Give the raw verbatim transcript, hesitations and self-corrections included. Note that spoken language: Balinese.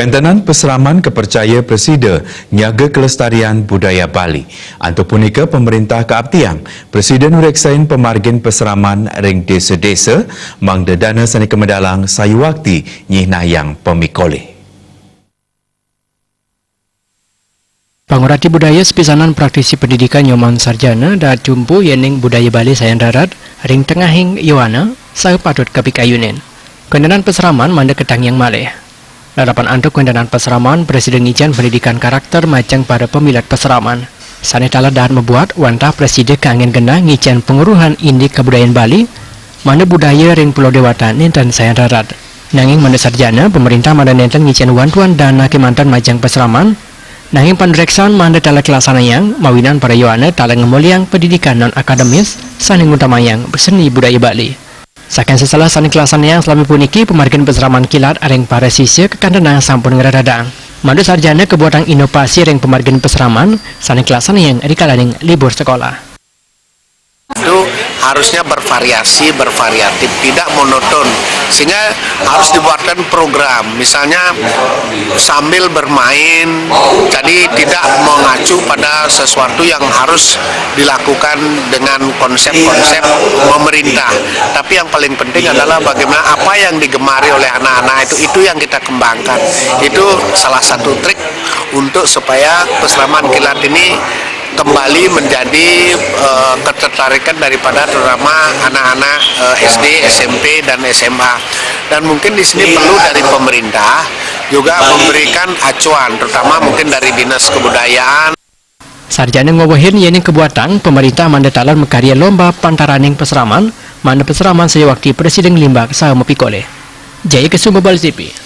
Kentenan pesraman kepercaya presida nyaga kelestarian budaya Bali. Antuk punika pemerintah kaaptiang presida nureksain pemargin pesraman ring desa-desa mangda dana sane kamedalang sayuakti nyihnayang pamikolih. Pangurati budaya sepisanan praktisi pendidikan Nyoman Sarjana daat tumpu yening budaya Bali sayan rarat ring tengahing yowana saha patut kapikayunin. Kentenan pesraman mangda katangiang malih. Lalapan antuk kentenan pesraman, presida ngicen pendidikan karakter majeng para pamilet pesraman. Sane taler daat mabuat wantah presida kanggen genah ngicen panguruhan indik kabudayan Bali, mangda budaya ring Pulo Dewata nenten sayan rarat. Nanging mangda sarjana, pemerintah mangda nenten ngicen wantuan dana kemanten majeng pesraman, nanging panureksan mangda taler kalaksanayang, mawinan para yowana taler ngamolihang pendidikan non akademis sane ngutamayang seni budaya Bali. Saking seselah sane kalaksanayang salami puniki, pemargin pesraman kilat ring para sisya kakantenang sampun ngrededang. Mangda sarjana kabuatang inovasi ring pemargin pesraman sane kalaksanayang rikalaning libur sekolah. Itu harusnya bervariasi, bervariatif, tidak monoton. Sehingga harus dibuatkan program, misalnya sambil bermain, jadi tidak mengacu pada sesuatu yang harus dilakukan dengan konsep-konsep pemerintah. Tapi yang paling penting adalah bagaimana apa yang digemari oleh anak-anak itu, itu yang kita kembangkan. Itu salah satu trik untuk supaya pesraman kilat ini kembali menjadi eh, ketertarikan daripada terutama anak-anak eh, S D, S M P, dan S M A. Dan mungkin di sini perlu dari pemerintah juga memberikan acuan, terutama mungkin dari Dinas Kebudayaan. Sarjana ngwewehin yening kabuatang pemerintah mangda taler makarya lomba pantaraning pesraman, mangda pesraman sayuakti presida nglimbak saha mapikolih. Jaya Kesuma, Bali T V.